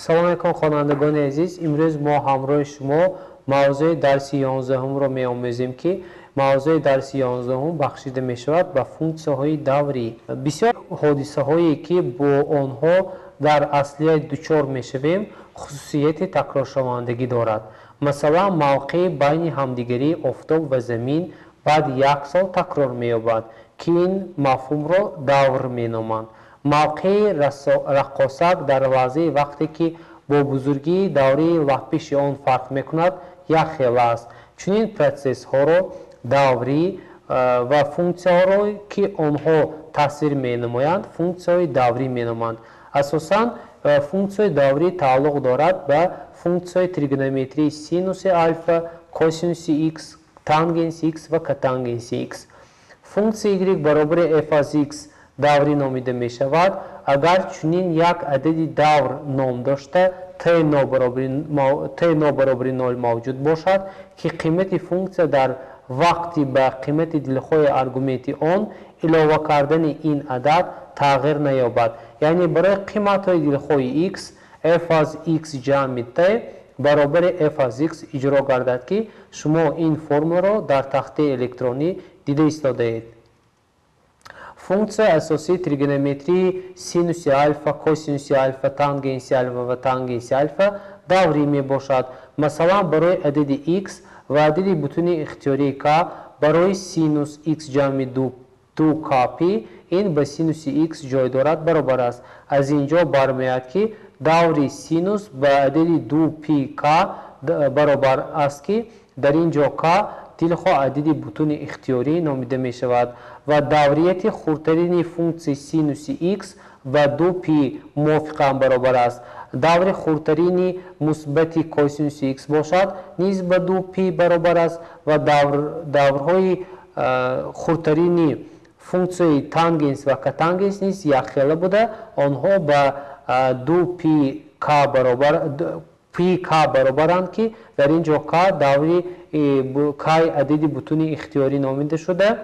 Салом алейкум, хонандагони азиз. Имрӯз мо ҳамроҳи шумо мавзӯи дарси 11-ро меомӯзем, ки мавзӯи дарси 11 бахшида мешавад ба функсияҳои даврӣ. Бисёр ҳодисаҳое, ки бо онҳо дар аслият дучор мешавем, хусусияти такроршавандагӣ дорад. Масалан, мавқеи байни ҳамдигарии офтоб ва замин баъд як сол такрор меёбад, ки ин мафҳумро давр меноманд. Мавқеи раққосак дар лаҳзаи вақте ки бо бузургии даврии лаппиши он фарқ мекунад, якхела аст. Чунин протсессҳоро даврӣ ва функсияҳоро, ки онҳо таъсир менамоянд, функсияҳои даврӣ меноманд. Асосан функсияи даврӣ тааллуқ дорад ба функсияи тригонометрии синуси алфа, косинуси х, тангенси х ва котангенси х. Функсияи y баробари f аз x даврӣ номида мешавад, агар чунин як адади давр ном дошта t нобаробари 0 мавҷуд бошад, ки қимати функсия дар вақти ба қимати дилхоҳи аргументи он илова кардани ин адад тағйир наёбад. Яъне барои қиматҳои дилхоҳи x, f аз x ҷамъи t баробари f аз x иҷро гардад, ки шумо ин формуларо дар тахтаи электронӣ дида истодаед. Функсияи асосии тригонометрии синуси алфа, косинуси алфа, тангенси алфа ва тангенси алфа даврӣ мебошад. Масалан, барои адади x ва адади бутуни ихтиёрии k барои синус x ҷамъи 2 kp ин ба синуси x ҷой дорад баробар аст. Аз ин ҷо бармеояд, ки даври синус ба адади 2 пи k баробар аст, ки дар ин ҷо k дилхоҳ адади бутуни ихтиёрӣ номида мешавад ва даврияти хурдтарини функсияи синуси x ба 2 пи мувофиқан баробар аст. Даври хурдтарини мусбати косинуси x бошад, низ ба 2 пи баробар аст ва даврҳои хурдтарини функсияи тангенс ва котангенс низ якхела буда, онҳо ба 2 пи к баробар пи к баробаранд, ки дар ин ҷо к даври кай адади бутуни ихтиёрӣ номида шуда,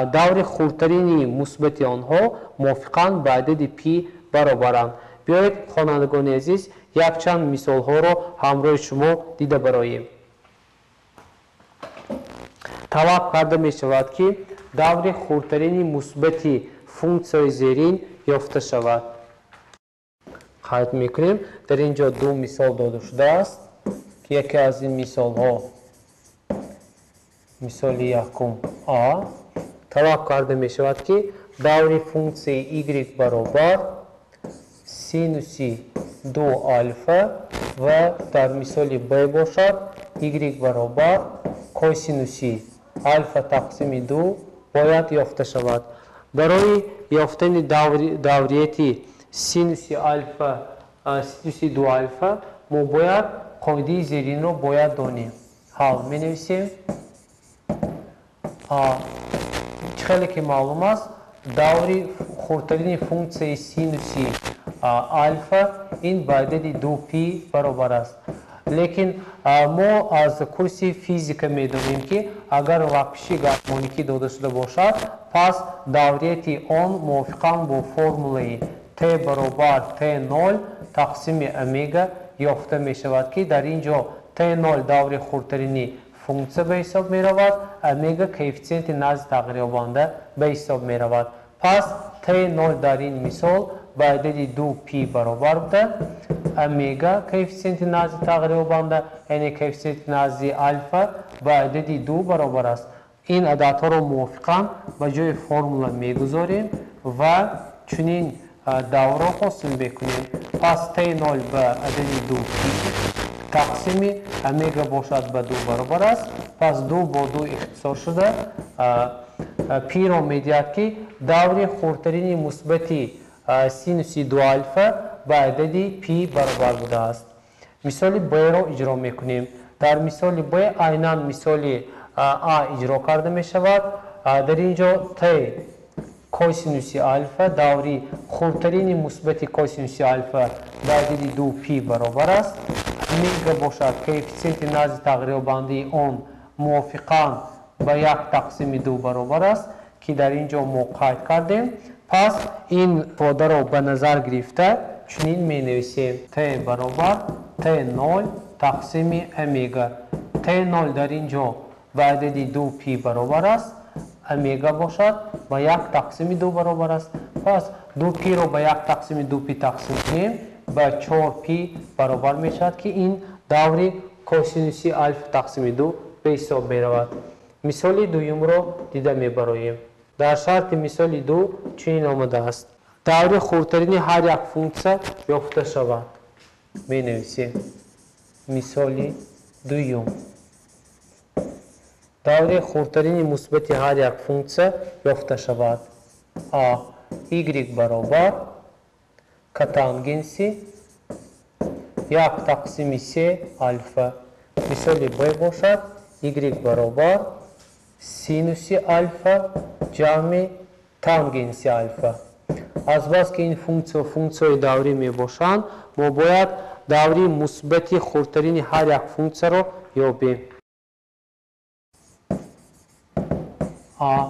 даври хурдтарини мусбати онҳо мувофиқан ба адади пи баробаранд. Биёед, хонандагони азиз, якчанд мисолҳоро ҳамроҳи шумо дида бароем. Талаб карда мешавад, ки даври хурдтарини мусбати функсияи зерин ёфта шавад. Қайд мекунем, дар ин ҷо ду мисол дода шудааст, ки яке аз ин мисолҳо мисоли якум а. Талаб карда мешавад, ки даври функсияи y баробар синуси 2 алфа ва дар мисоли б бошад, y баробар косинуси алфа тақсими 2 бояд ёфта шавад. Барои ёфтани даврияти синуси алфа, синуси 2 алфа, мо бояд қоидаи зеринро бояд донем. Ҳал менависем. Чӣ хеле ки маълум аст, даври хурдтарини функсияи синуси алфа ин ба адади 2 пи баробар аст. Лекин мо аз курси физика медонем, ки агар лаппиши гармоникӣ дода шуда бошад, пас даврияти он мувофиқан бо формулаи t баробар t0 тақсими омега ёфта мешавад, ки дар ин ҷо t0 даври хурдтарини функсия ба ҳисоб меравад, омега коэффитсиенти назди тағйирёбанда ба ҳисоб меравад. Пас t0 дар ин мисол ба адади 2 пи баробар буда, омега коэффитсиенти назди тағйирёбанда, яъне коэффитсиенти назди алфа, ба адади 2 баробар аст. Ин ададҳоро мувофиқан ба ҷои формула мегузорем ва чунин даврро ҳосил мекунем. Пас t0 ба адади 2 пи тақсими омега бошад, ба 2 баробар аст. Пас 2 бо 2 ихтисор шуда, пиро медиҳад, ки даври хурдтарини мусбати синуси 2 алфа ба адади пи баробар будааст. Мисоли б-ро иҷро мекунем. Дар мисоли б айнан мисоли а иҷро карда мешавад. Дар ин ҷо t косинуси алфа, даври хурдтарини мусбати косинуси алфа ба адади 2 пи баробар аст. Омега бошад, коэффитсиенти назди тағйирёбандаи он мувофиқан ба 1 тақсими 2 баробар аст, ки дар ин ҷо мо қайд кардем. Пас ин ифодаро ба назар гирифта, чунин менависем: t баробар t0 тақсими омега. T0 дар ин ҷо ба адади 2 пи баробар аст, омега бошад ба 1 тақсими 2 баробар аст. Пас 2 пиро ба 1 тақсими 2 пи тақсим кунем, ба 4 пи баробар мешавад, ки ин даври косинуси альфа тақсими 2 ба ҳисоб меравад. Мисоли дуюмро дида мебароем. Дар шарти мисоли 2 чунин омадааст: даври хурдтарини ҳар як функсия ёфта шавад. Менависем: мисоли дуюм, даври хурдтарини мусбати ҳар як функсия ёфта шавад. А: y баробар котангенси 1 тақсими се альфа. Мисоли б бошад, y баробар синуси альфа ҷамъи тангенси альфа. Азбаски ин функсия функсияҳои даврӣ мебошанд, мо бояд даври мусбати хурдтарини ҳар як функсияро ёбем. А: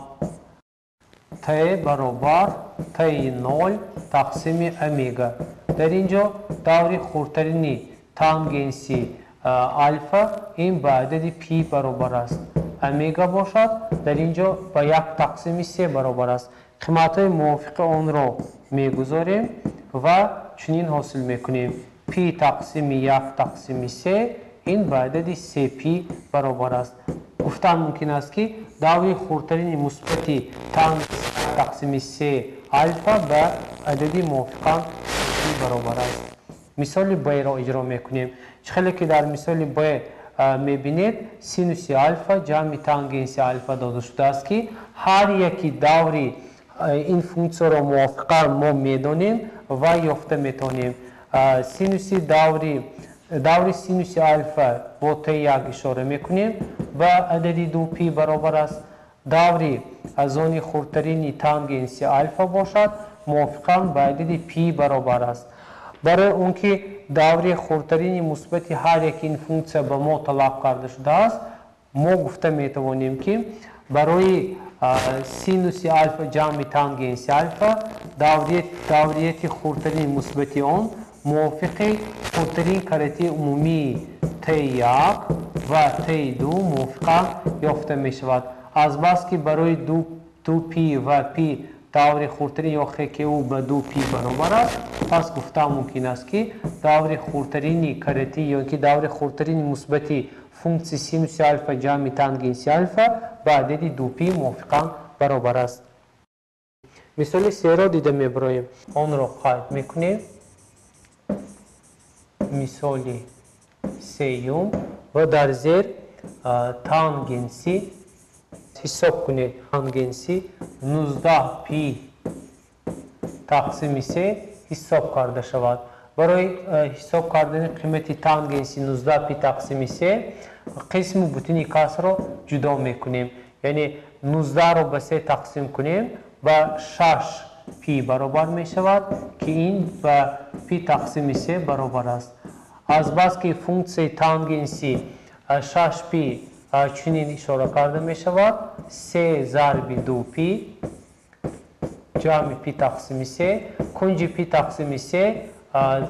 t баробар t0 тақсими омега. Дар ин ҷо даври хурдтарини тангенси альфа ин ба адади пи баробар аст, омега бошад дар ин ҷо ба 1 тақсими се баробар аст. Қиматҳои мувофиқи онро мегузорем ва чунин ҳосил мекунем: пи тақсими 1 тақсими се ин ба адади се пи баробар аст. Гуфтан мумкин аст, ки даври хурдтарини мусбати тангенси тақсими се альфа ба адади мувофиқан пи баробар аст. Мисоли б-ро иҷро мекунем. Чӣ хеле ки дар мисоли б мебинед, синуси альфа ҷамъи тангенси альфа дода шудааст, ки ҳар яки даври ин функсияро мувофиқан мо медонем ва ёфта метавонем. Синуси даври синуси альфа бо t1 ишора мекунем, ба адади 2 пи баробар аст. Даври аз они хурдтарини тангенси альфа бошад, мувофиқан ба адади пи баробар аст. Барои он ки даври хурдтарини мусбати ҳар яки ин функсия ба мо талаб карда шудааст, мо гуфта метавонем, ки барои синуси альфа ҷамъи тангенси альфа даврияти хурдтарини мусбати он мувофиқи хурдтарин каратии умумии t1 ва t2 мувофиқан ёфта мешавад. Азбаски барои 2 пи ва пи даври хурдтарин ё ХКУ ба 2 пи баробар аст, пас гуфтан мумкин аст, ки даври хурдтарини каратӣ ё ки даври хурдтарини мусбати функсияи синуси альфа ҷамъи тангенси альфа ба адади 2 пи мувофиқан баробар аст. Мисоли серо дида мебароем, онро қайд мекунем. Мисоли сеюм ва дар зер тангенси ҳисоб кунед, тангенси 19 пи тақсими се ҳисоб карда шавад. Барои ҳисоб кардани қимати тангенси 19 пи тақсими се қисму бутуни касрро ҷудо мекунем, яъне 19-ро ба се тақсим кунем, ба 6 пи баробар мешавад, ки ин ба пи тақсими се баробар аст. Азбаски функсияи тангенси 6 пи чунин ишора карда мешавад: се зарби 2 пи ҷамъи пи тақсими се, кунҷи пи тақсими се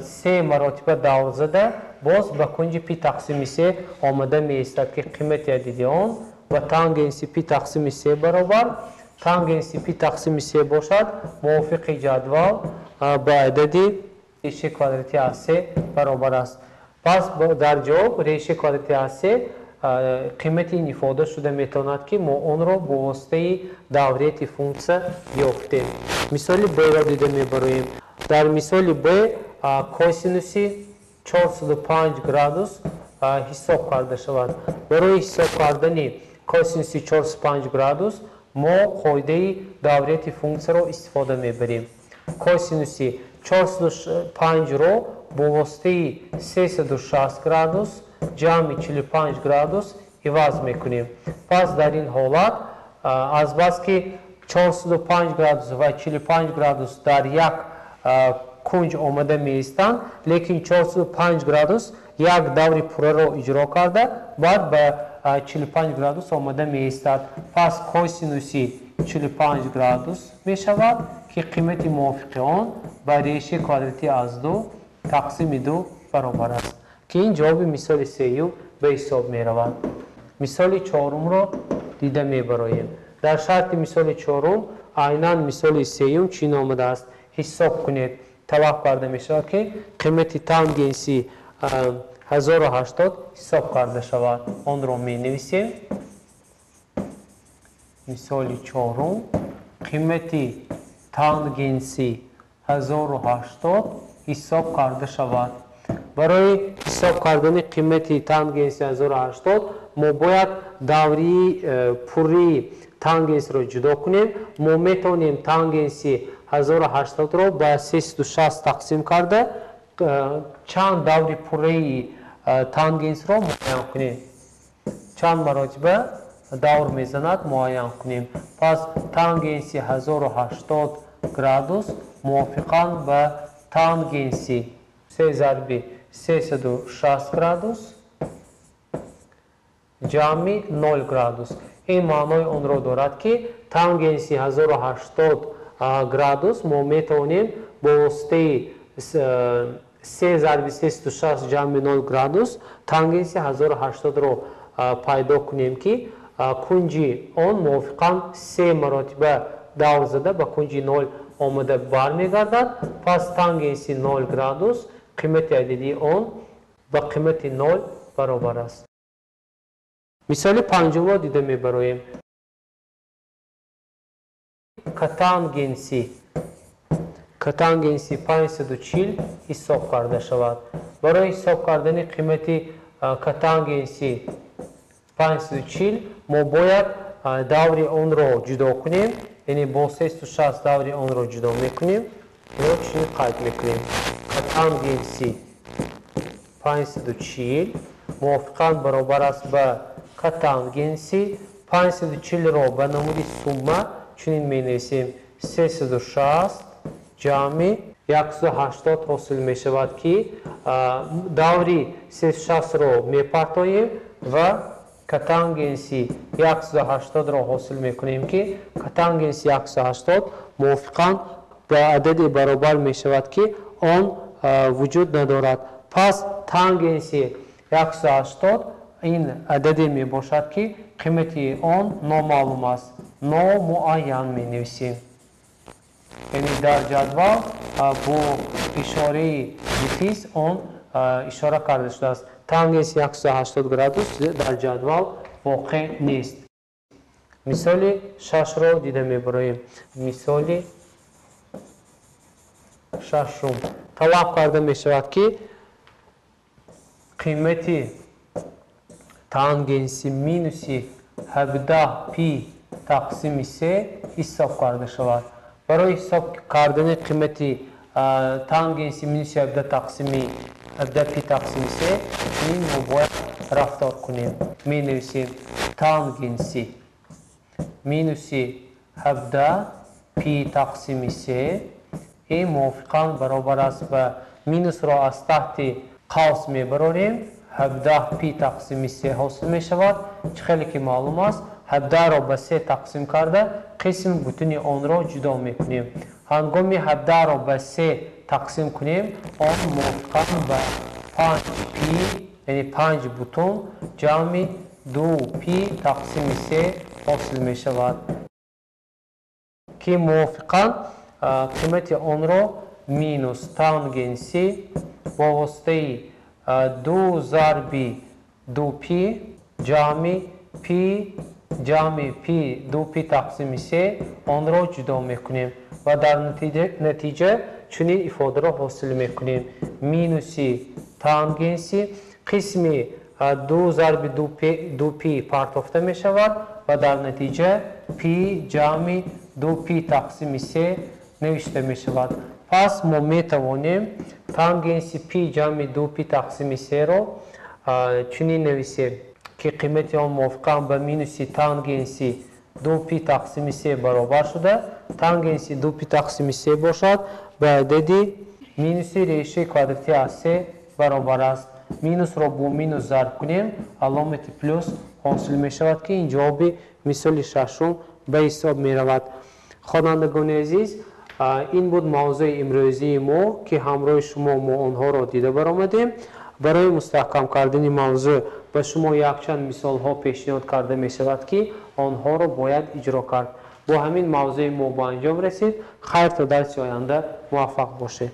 се маротиба давр зада, боз ба кунҷи пи тақсими се омада меистад, ки қимати адади он ба тангенси пи тақсими се баробар. Тангенси пи тақсими се бошад, мувофиқи ҷадвал ба адади решаи квадрати аз се баробар аст. Пас дар ҷавоб решаи квадрати аз се қимати ин ифода шуда метавонад, ки мо онро бо воситаи даврияти функсия ёфтем. Мисоли б-ро дида мебароем. Дар мисоли б косинуси 405 градус ҳисоб карда шавад. Барои ҳисоб кардани косинуси 405 градус мо қоидаи даврияти функсияро истифода мебарем. Косинуси 405-ро бо воситаи 360 градус ҷамъи 45 градус иваз мекунем. Пас дар ин ҳолат, азбаски 405 градус ва 45 градус дар як кунҷ омада меистанд, лекин 405 градус як даври пурраро иҷро карда, баъд ба 45 градус омада меистад. Пас косинуси 45 градус мешавад, ки қимати мувофиқи он ба решаи квадратӣ аз 2 тақсими 2 баробар аст, ки ин ҷавоби мисоли сеюм ба ҳисоб меравад. Мисоли чорумро дида мебароем. Дар шарти мисоли чорум айнан мисоли сеюм чӣ номидааст? Ҳисоб кунед. Талаб карда мешавад, ки қимати тангенси 1080 ҳисоб карда шавад. Онро менависем. Мисоли чорум қимати тангенси 1080 ҳисоб карда шавад. Барои ҳисоб кардани қимати тангенси 1080 мо бояд даври пурри тангенсро ҷудо кунем. Мо метавонем тангенси 1080-ро ба 360 тақсим карда чанд даври пурраи тангенсро муайян кунем. Чанд маротиба давр мезанад муайян кунем. Пас тангенси 1080 градус мувофиқан ба тангенси 3 зарби 360 градус ҷамъи 0 градус. Ин маънои онро дорад, ки тангенси 1080 градус мо метавонем бо воситаи 3 зарби 360 ҷамъи 0 градус тангенси 1080-ро пайдо кунем, ки кунҷи он мувофиқан 3 маротиба давр зада ба кунҷи 0 омада бармегардад. Пас тангенси 0 градус қимати ададии он ба қимати 0 баробар аст. Мисоли панҷумро дида мебароем. Катангенси 540 ҳисоб карда шавад. Барои ҳисоб кардани қимати катангенси 540 мо бояд даври онро ҷудо кунем, яъне бо 360 даври онро ҷудо мекунем ё чунин қайд мекунем. Катангенси 540 мувофиқан баробар аст ба катангенси 540-ро ба намуди сумма чунин менависем: 360 ҷамъи 180 ҳосил мешавад, ки даври 360-ро мепартоем ва катангенси 180-ро ҳосил мекунем, ки катангенси 180 мувофиқан ба ададе баробар мешавад, ки он вуҷуд надорад. Пас тангенси 180 ин ададе мебошад, ки қимати он номаълум аст. Номуайян менависем. Яъне дар ҷадвал бо ишораи дефис он ишора карда шудааст. Тангенси 180 градус дар ҷадвал воқеъ нест. Мисоли шашро дида мебароем. Мисоли шашум талаб карда мешавад, ки қимати тангенси минуси 17 пи тақсими 3 ҳисоб карда шавад. Барои ҳисоб кардани қимати тангенси минуси 17 тақсими 17 пи тақсими 3 чунин мо бояд рафтор кунем. Менависем тангенси минуси 17 пи тақсими 3 ин мувофиқан баробар аст ба минусро аз таҳти қавс мебарорем, 17 пи тақсими 3 ҳосил мешавад. Чӣ хеле ки маълум аст, 17-ро ба 3 тақсим карда қисми бутуни онро ҷудо мекунем. Ҳангоми 17-ро ба 3 тақсим кунем, он мувофиқан ба 5 пи, яъне 5 бутун ҷамъи 2 пи тақсими 3 ҳосил мешавад, ки мувофиқан қимати онро минус тангенси бо воситаи 2 зарби 2 пи ҷамъи пи ҷамъи пи 2 пи тақсими 3 онро ҷудо мекунем ва дар натиҷа чунин ифодаро ҳосил мекунем: минуси тангенси қисми 2 зарби 2 пи партофта мешавад ва дар натиҷа пи ҷамъи 2 пи тақсими 3 навишта мешавад. Пас мо метавонем тангенси пи ҷамъи 2 пи тақсими 3-ро чунин нависем, ки қимати он мувофиқан ба минуси тангенси 2 пи тақсими 3 баробар шуда, тангенси 2 пи тақсими 3 бошад ба адади минуси решаи квадратӣ аз 3 баробар аст. Минусро бо минус зарб кунем, аломати плюс ҳосил мешавад, ки ин ҷавоби мисоли шашум Ба ҳисоб меравад. Хонандагони азиз, ин буд мавзӯи имрӯзии мо, ки ҳамроҳи шумо мо онҳоро дида баромадем. Барои мустаҳкам кардани мавзӯъ ба шумо якчанд мисолҳо пешниҳод карда мешавад, ки онҳоро бояд иҷро кард. Бо ҳамин мавзӯи мо ба анҷом расид. Хайр, то дарси оянда муваффақ бошед.